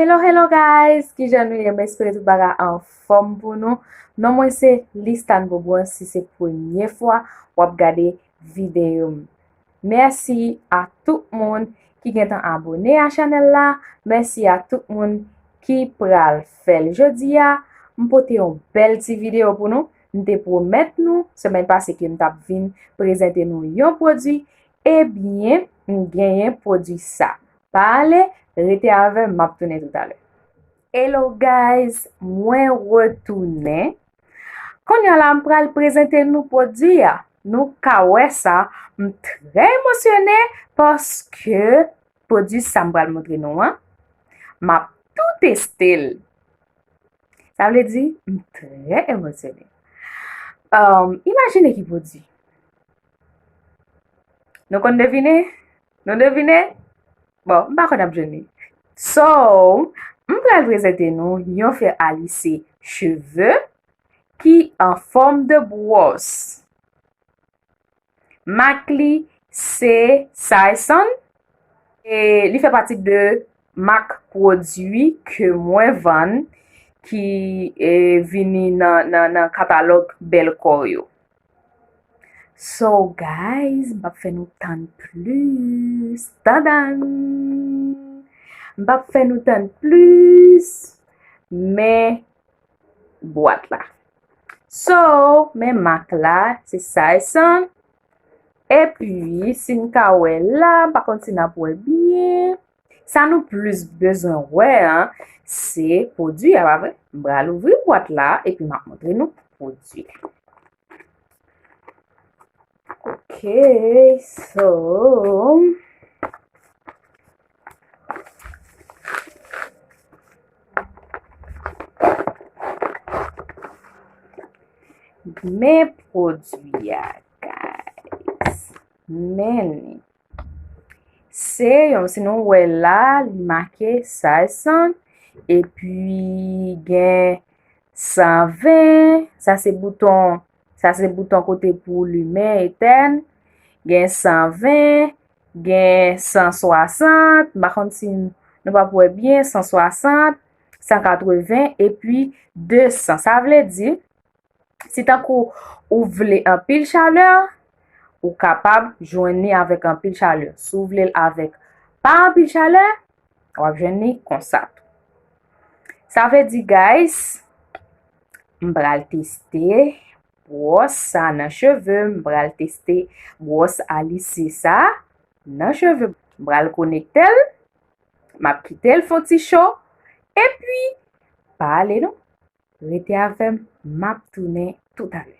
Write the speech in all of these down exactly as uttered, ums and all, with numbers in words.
Hello, hello guys! Kijan nou ye? M espere tout bagay anfòm pou nou. Non mwen se Listan Bobon, si se premye fwa w ap gade videyo m. Mèsi a tout moun ki gentan abone a chanèl la. Mèsi a tout moun ki pral fè l. Jodi a, m pote yon bèl ti videyo pou nou. M te pwomèt nou semèn pase ke m t ap vin prezante nou yon pwodui. Ebyen, m genyen pwodui sa. Pa ale, rete avè m, m ap tounen toutalè. Hello guys, mwen retounen. Kounye a la, m pral prezante nou pwodui a. Nou ka wè sa, m trè emosyone paske pwodui sa m pral montre nou an, m ap tou teste l. Sa vle di, m trè emosyone. Um, imajine ki pwodui. Nou konn devine? Nou devine? Bon, m pa konn ap jwenn li. So, m pral prezante nou yon fè a lise cheve ki an fòm de bwòs. Mak li se Saesan. E li fè pati de mak pwodui ke mwen vann ki e, vini nan, nan, nan katalòg Belkor yo. So guys, m p ap fè nou tann plis. Tandan! M p ap fè nou tann plis. Men bwat la. So, men mak la, se Saesan. Epi, si n ka wè la, m pa konn si n ap wè byen. Sa nou plis bezwen wè an, se pwodui a, pa vre? M pral ouvri bwat la, epi m ap montre nou pwodui a. Ok, so, men pwodui a, guys. Men li. Se yon, si nou wè la, li make Saesan, epi gen san ven, sa se bouton, sa se bouton kote pou limen, etèn, gen san ven, gen san swasant, m pa konn si nou p ap wè byen, san swasant, san katreven, epi de san. Sa vle di, si tankou ou vle anpil chalè, ou kapab jwenn li avèk anpil chalè. Si w vle l avèk pa anpil chalè, w ap jwenn li konsa tou. Sa vle di, guys, m pral teste bwòs sa nan cheve m, m pral teste bwòs a lise sa nan cheve m. M pral konekte l, m ap kite l fè yon ti cho, epi pa ale non. Rete avè m, m ap tounen toutalè.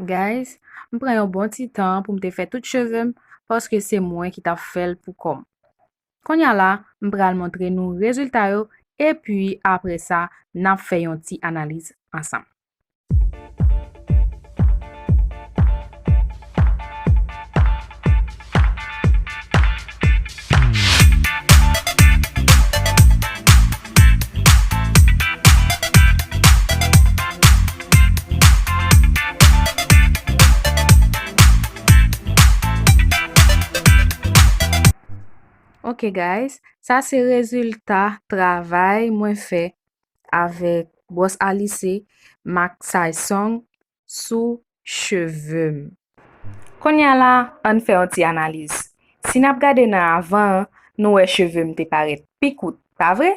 Guys, m pran yon bon ti tan pou m te fè tout cheve m, paske se mwen ki t ap fè l pou kò m. Kounye a la, m pral montre nou rezilta yo, epi apre sa, n ap fè yon ti analiz ansanm. Ok guys, sa se rezilta travay mwen fè avèk bwòs Alice Mac Sison sou cheve m. Kounye a la, ann fè yon ti analiz. Si n ap gade nan avan an, nou wè cheve m te parèt pi kout, pa vre?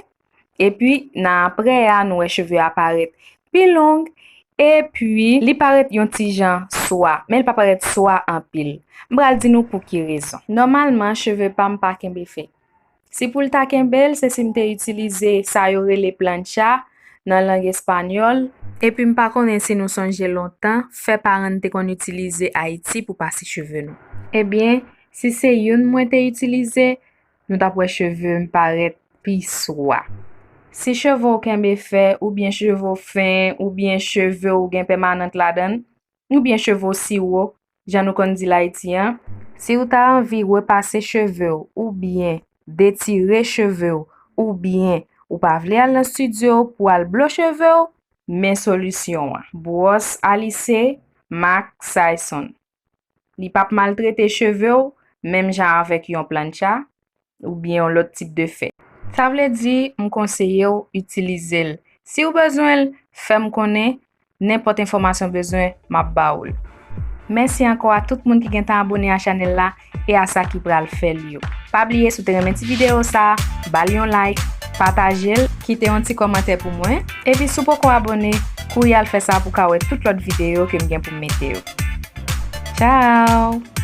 Epi, nan apre a, nou wè cheve a parèt pi long, epi li parèt yon ti jan swa, men li pa parèt swa anpil. M pral di nou pou ki rezon. Nòmalman, cheve pa m pa kenbe fè. Si pou l ta kenbe l, se si m te itilize sa yo rele plancha nan lang espanyòl. Epi m pa konnen si nou sonje lontan, fè paran n te konn itilize Ayiti pou pase cheve nou. Ebyen, si se youn mwen te itilize, nou t ap wè cheve m parèt pi swa. Si cheve w kenbe fè, oubyen cheve w fen, oubyen cheve w gen pèmanant ladan l, oubyen cheve w siwo, jan nou konn di l Ayiti an, si w ta anvi repase cheve w, oubyen detire cheve w, oubyen ou pa vle al nan estidyo pou al blo cheve w, men solisyon an. Bwòs Alice Mac Sison. Li p ap maltrete cheve w, menm jan avèk yon plancha, oubyen yon lòt tip de fè. Sa vle di, m konseye w itilize l. Si w bezwen l, fè m konnen, nenpòt enfòmasyon w bezwen, m ap ba w l. Mèsi ankò a tout moun ki gentan abòne a chanèl la e a sa ki pral fè l yo. Pa bliye, si w te renmen ti videyo sa, ba l yon like, pataje l, kite yon ti kòmantè pou mwen. Epi si w poko abòne, kouri al fè sa pou w ka wè tout lòt videyo ke m gen pou m mete yo. Tchao!